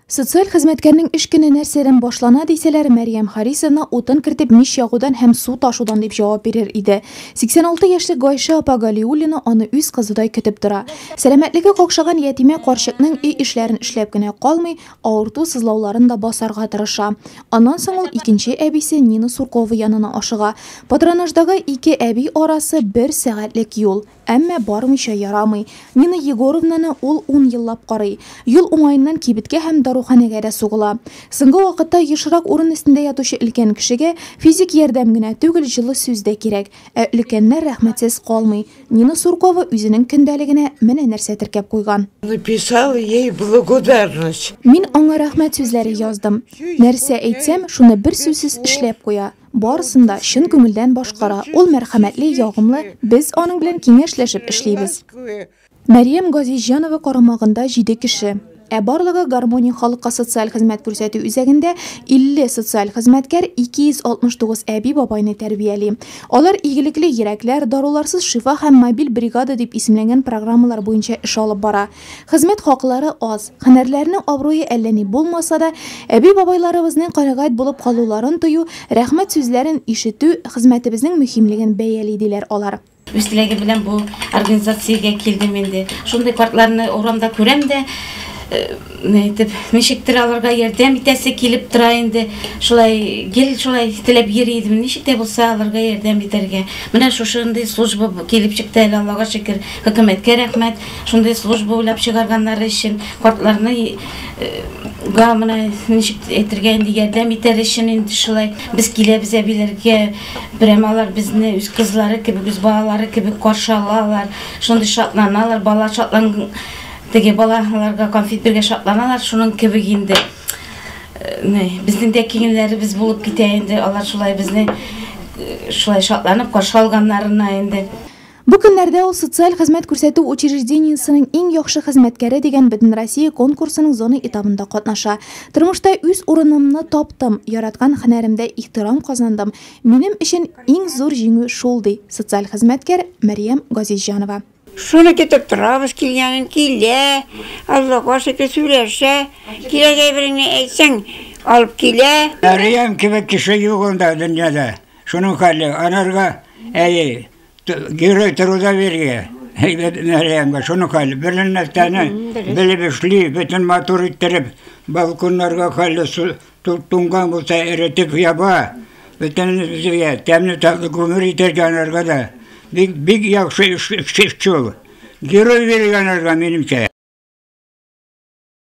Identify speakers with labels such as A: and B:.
A: Социаль хезмәткәрнең эш көне нәрсәдән башлана дисәләр, Мәрьям Харисовна утын кертеп мич ягудан һәм су ташудан дип җавап бирер иде. 86 яшьлек Гайшә апа Галиуллина аны үз кызыдай көтеп тора. Сәламәтлеге какшаган ятимә карчыкның өй эшләрен эшләп кенә калмый, авырту-сызлауларын да басарга тырыша. Аннан соң ул икенче әбисе Нина Суркова янына ашыга. Патронаждагы ике әби арасы бер сәгатьлек юл. Әмма бармыйча ярамый. Нина Егоровнаны ул ун еллап карый. Юл уңаеннан кибеткә һәм даруханәгә дә сугыла. Соңгы вакытта ешрак урын өстендә ятучы өлкән кешегә физик ярдәм генә түгел, җылы сүз дә кирәк. Ә өлкәннәр рәхмәтсез калмый. Нина Суркова үзенең көндәлегенә менә нәрсә теркәп куйган.
B: Написала ей благодарность.
A: Мин аңа рәхмәт сүзләре яздым. Нәрсә әйтсәм, шуны берсүзсез эшләп куя. Барысын да чын күңелдән башкара. Ул мәрхәмәтле, ягымлы, без аның белән киңәшләшеп эшлибез. Мәрьям Газизҗанова карамагында җиде кеше. Ә барлыгы Гармония халыкка социаль хезмәт күрсәтү үзәгендә 50 социаль хезмәткәр 269 әби-бабайны тәрбияли. Алар Игелекле йөрәкләр, Даруларсыз шифа һәм Мобиль бригада дип исемләнгән программалар буенча эш алып бара. Хезмәт хаклары аз, һөнәрләренең абруе әллә ни булмаса да, әби-бабайларыбызның канәгать булып калуларын тою, рәхмәт сүзләрен ишетү хезмәтебезнең мөһимлеген бәяли, диләр алар.
C: Үз теләге белән бу организациягә килдем инде. Шундый картларны урамда күрәм дә, әйтеп, ничектер аларга ярдәм итәсе килеп тора инде. Шулай гел шулай теләп йөри идем, ничек тә булса аларга ярдәм итәргә. Менә шушындый служба килеп чыкты әле, Аллага шөкер, хөкүмәткә рәхмәт. Шундый служба уйлап чыгарганнары өчен, картларны га менә ничек әйтергә инде ярдәм итәр өчен инде шулай без киләбез әбиләргә, прямо алар безне үз кызлары кебек, үз балалары кебек каршы алалар, шундый шатланалар, бала шатлан теге балаларга конфет биргән шатланалар, шуның кебек инде. Безнең дә киңләребез булып китә инде, алар шулай безне шулай шатланып каршы алганнарына инде.
A: Бу көннәрдә ул социаль хезмәт күрсәтү учреждениесенең иң яхшы хезмәткәре дигән Бөтенроссия конкурсының зона этабында катнаша. Тормышта үз урынымны таптым, яраткан һөнәремдә ихтирам казандым. Минем өчен иң зур җиңү шул, ди социаль хезмәткәр Мәрьям Газизҗанова.
B: Шуны көтеп торабыз, килгәнен килә, Аллага шөкер сөйләшә, кирәк әйбереңне әйтсәң, алып килә.
D: Мәрьям кебек кеше юк анда дөньяда. Шуның хәле, анарга, әйе, Герой труда биргә. Әйбәт Мәрьямгә шуны хәл, бер нәрсәне белеп эшли, бөтен матур иттереп, балконнарга хәлле туңган булса эретеп яба. Бөтен безгә тәмле татлы гомер итәргә анарга да. Бик бик яхшы эшче ул. Герой биргән анарга минемчә.